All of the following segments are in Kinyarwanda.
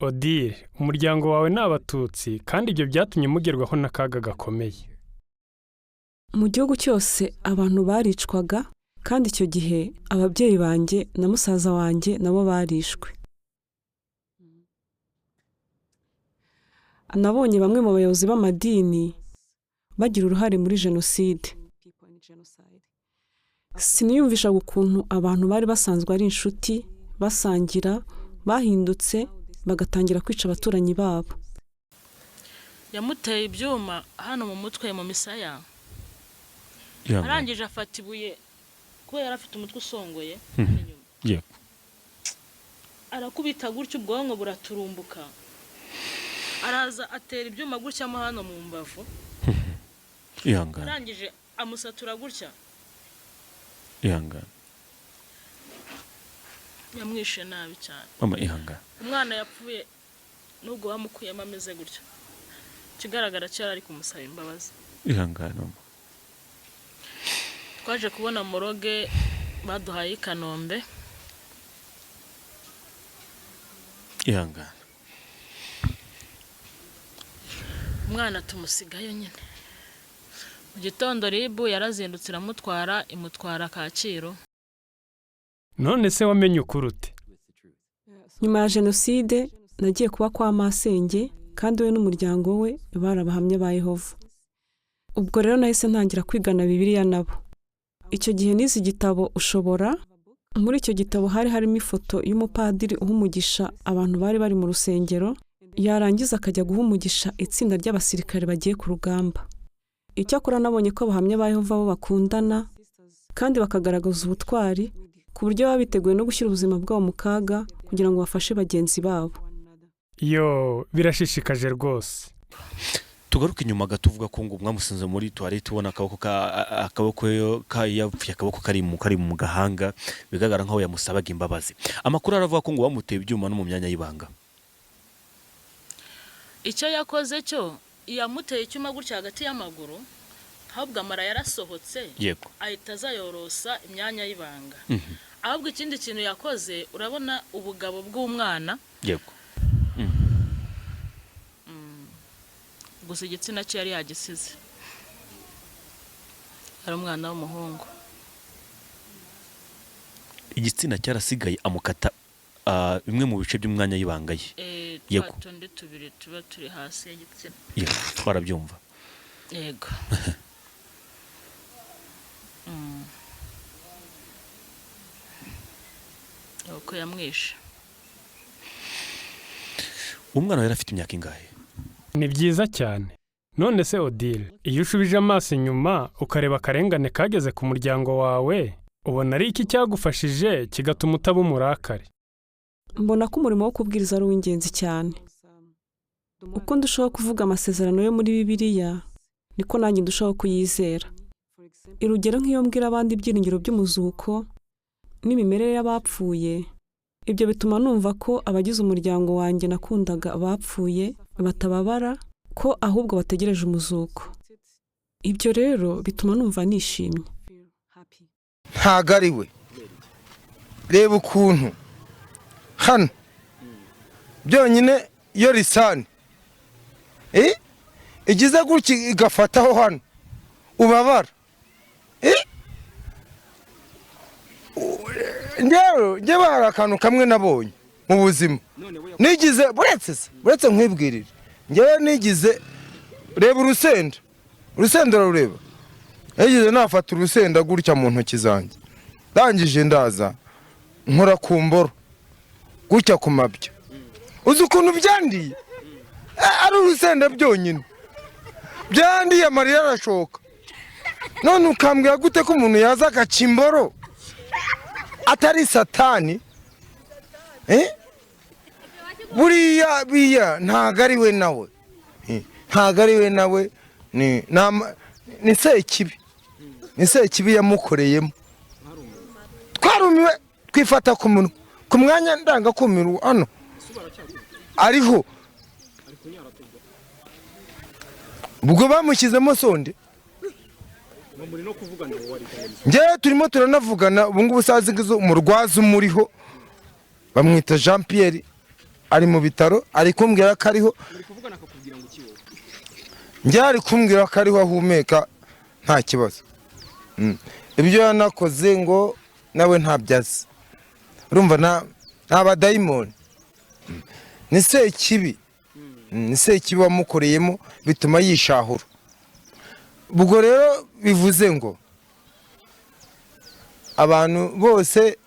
Odile, umuryango wawe ni Abatutsi, kandi ibyo byatumye mugerwaho n'akaga gakomeye. Mu gihugu cyose abantu baricwaga, kandi icyo gihe ababyeyi banjye na musaza wanjye nabo barishwe. Nabonye bamwe mu bayobozi b'amadini bagira uruhare muri jenoside. Siniyumvishaga ukuntu abantu bari basanzwe ari inshuti, basangira, bahindutse bagatangira kwica abaturanyi babo. Yamuteye ibyuma hano mu mutwe, mu misaya. Ihangane. Arangije afata ibuye, kuko yari afite umutwe usongoye hano inyuma. Arakubita gutya, ubwonko buraturumbuka, araza atera ibyuma gutya mo hano mu mbavu. Ihangane. Arangije amusatura gutya. Ihangane. Yamwishe nabi cyane. Mama, ihangane. Umwana yapfuye nubwo bamukuyemo ameze gutya, ikigaragara cyo yari ari kumusaba imbabazi. Ihangane, mama. Twaje kubona moroge baduhaye i Kanombe. Ihangane. Umwana tumusigayo nyine. Mu gitondo RIB yarazindutse iramutwara, imutwara Kacyiru. None se wamenye ukuri ute? Nyuma ya jenoside nagiye kuba kwa masenge, kandi we n'umuryango we bari Abahamya ba Yehova. Ubwo rero nahise ntangira kwigana Bibiliya nabo. Icyo gihe nize igitabo Ushobora. Muri icyo gitabo hari harimo ifoto y'umupadiri uha umugisha abantu bari bari mu rusengero, yarangiza akajya guha umugisha itsinda ry'abasirikare bagiye ku rugamba. Icyakora nabonye ko Abahamya ba Yehova bo bakundana kandi bakagaragaza ubutwari, ku buryo baba biteguye no gushyira ubuzima bwabo mu kaga kugira ngo bafashe bagenzi babo. Yo, birashishikaje rwose. Tugaruke inyuma gato, uvuga ko ngo mwamusanze muri toilette, ubona akaboko ka akaboko ka yapfuye, akaboko kari mu gahanga, bigaragara nkaho yamusabaga imbabazi. Amakuru aravuga ko ngo bamuteye ibyuma no mu myanya y'ibanga. Icyo yakoze cyo, yamuteye icyuma gutya hagati y'amaguru, ahubwo amara yarasohotse, ahita azayorosa imyanya y'ibanga. Ahubwo ikindi kintu yakoze, urabona ubugabo bw'umwana, gusa igitsina cye yari yagisize, ari umwana w'umuhungu. Igitsina cyarasigaye, amukata bimwe mu bice by'umwanya y'ibanga ye. Twa tundi tubiri tuba turi hasi y'igitsina. Yego, twarabyumva. Yego. Uko yamwishe. Umwana yari afite imyaka ingahe? Ni byiza cyane. None se Odile, iyo ushubije amaso inyuma ukareba akarengane kageze ku muryango wawe, ubona ari iki cyagufashije kigatuma utaba umurakare? Mbona ko umurimo wo kubwiriza ari uw'ingenzi cyane. Uko ndushaho kuvuga amasezerano yo muri Bibiliya, niko nanjye ndushaho kuyizera. Urugero, nk'iyo mbwira abandi ibyiringiro by'umuzuko n'imimerere y'abapfuye, ibyo bituma numva ko abagize umuryango wanjye nakundaga bapfuye batababara, ko ahubwo bategereje umuzuko. Ibyo rero bituma numva nishimye. Ntago ari we. Reba ukuntu hano byonyine iyo risani igize gutya igafataho hano, ubabara. Njyewe njyewe hari akantu kamwe nabonye mu buzima nigize, buretse se, buretse nkwibwirire, njyewe nigize, reba urusenda, urusenda urarureba, nigeze nafata urusenda gutya mu ntoki zanjye, ndangije ndaza nkora ku mboro gutya ku mabya. Uzi ukuntu byandiye? Ari urusenda byonyine byandiye, amarira arashoka. None ukambwira gute ko umuntu yaza agaca imboro atari Satani? Eh? Buriya biya ntago ari we nawe. Ntago ari we nawe, ni Sekibi, ni Sekibi yamukoreyemo. Twarumiwe, twifata ku munwa, ku mwanya ndangakumirwa hano ariho. Ubwo bamushyizemo sonde, njyewe turimo turanavugana ubu ngubu. Sazi ngizo umurwaza umuriho bamwita Jean Pierre. Ari mu bitaro, ari kumbwira ko ariho. Njye ari kumbwira ko ariho, ahumeka nta kibazo. Ibyo yanakoze ngo nawe ntabyo azi. Urumva nta badayimoni, ni sekibi, ni sekibi wamukoreyemo bituma yishahura. Ubwo rero bivuze ngo abantu bose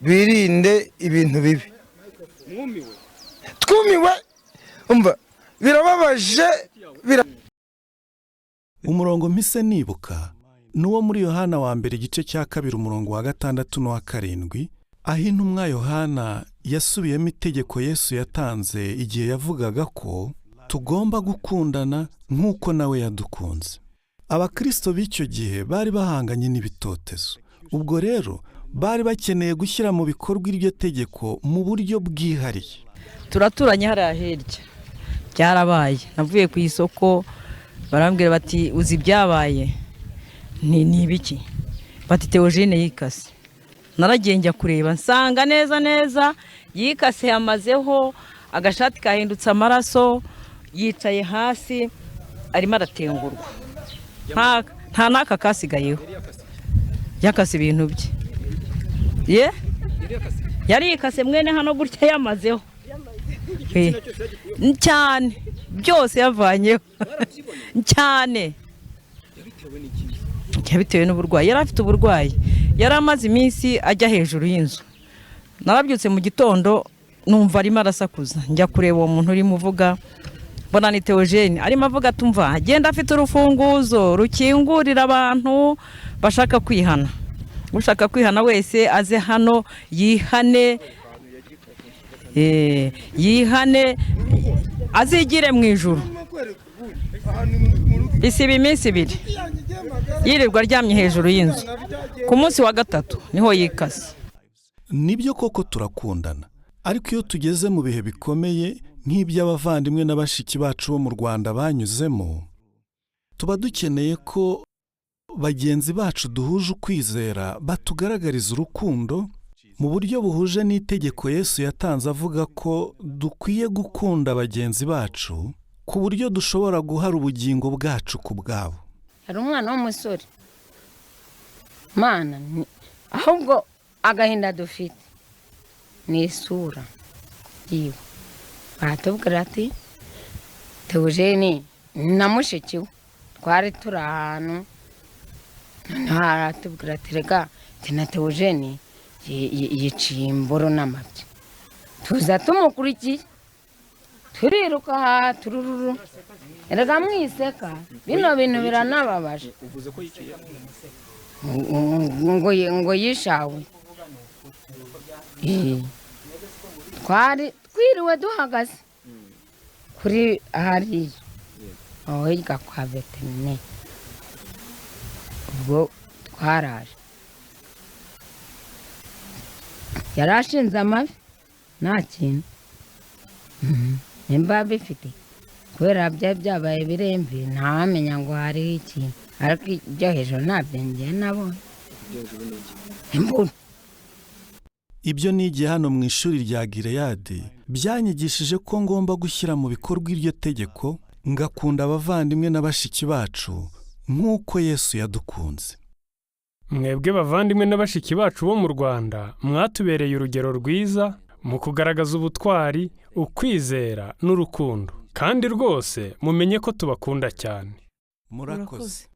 birinde ibintu bibi. Twumiwe, umva birababaje. Umurongo mpise nibuka ni uwo muri Yohana wa mbere, igice cya 2, umurongo wa 6 n'uwa 7, aho intumwa Yohana yasubiyemo itegeko Yesu yatanze igihe yavugaga ko tugomba gukundana nk'uko nawe yadukunze. Abakristo b'icyo gihe bari bahanganye n'ibitotezo. Ubwo rero bari bakeneye gushyira mu bikorwa iryo tegeko mu buryo bwihariye. Turaturanye hariya hirya, byarabaye. Navuye ku isoko, barambwira bati: "Uzi ibyabaye?" Ni ibiki? Bati: "Teogene yikase." Naragiye njya kureba, nsanga neza neza yikase, yamazeho agashati kahindutse amaraso, yicaye hasi arimo aratengurwa, nta n'aka kasigayeho. Yakase ibintu bye, ye yari yikase mwene hano gutya, yamazeho cyane, byose yavanyeho cyane. Yabitewe n'uburwayi yari afite, uburwayi yari amaze iminsi ajya hejuru y'inzu. Narabyutse mu gitondo numva arimo arasakuza, njya kureba uwo muntu urimo uvuga, mbona ni Teogene arimo avuga, tumva agenda afite urufunguzo rukingurira abantu bashaka kwihana. Ushaka kwihana wese aze hano yihane, yihane azigire mu ijuru. Isiba iminsi 2 yirirwa aryamye hejuru y'inzu, ku munsi wa 3 niho yikase. Nibyo koko turakundana, ariko iyo tugeze mu bihe bikomeye nk'iby'abavandimwe na bashiki bacu bo mu Rwanda banyuzemo, tuba dukeneye ko bagenzi bacu duhuje ukwizera batugaragariza urukundo mu buryo buhuje n'itegeko Yesu yatanze avuga ko dukwiye gukunda bagenzi bacu ku buryo dushobora guhara ubugingo bwacu ku bwabo. Hari umwana w'umusore, mana, ahubwo agahinda dufite ni isura yiwe. Baratubwira ati Teogene na mushiki we twari turi ahantu, noneho aratubwira ati: "Reka na Teogene yiciye imboro n'amabyi." Tuza tumukurikiye, turiruka, turururu. Reka mwiseka, bino bintu biranababaje. Ngo yishawe. Twari twiriwe duhagaze kuri hariya aho hirya kwa veterineri. Ubwo twaraje, yari ashinze amavi, nta kintu nimba bifite, kubera byari byabaye birembe, ntawamenya ngo hariho ikintu, ariko ibyo hejuru ntabyo ngiye nabonye imburu. Ibyo nigiye hano mu ishuri rya Gileyadi byanyigishije ko ngomba gushyira mu bikorwa iryo tegeko, ngakunda abavandimwe na bashiki bacu nk'uko Yesu yadukunze. Mwebwe bavandimwe na bashiki bacu bo mu Rwanda, mwatubereye urugero rwiza mu kugaragaza ubutwari, ukwizera n'urukundo, kandi rwose mumenye ko tubakunda cyane. Murakoze.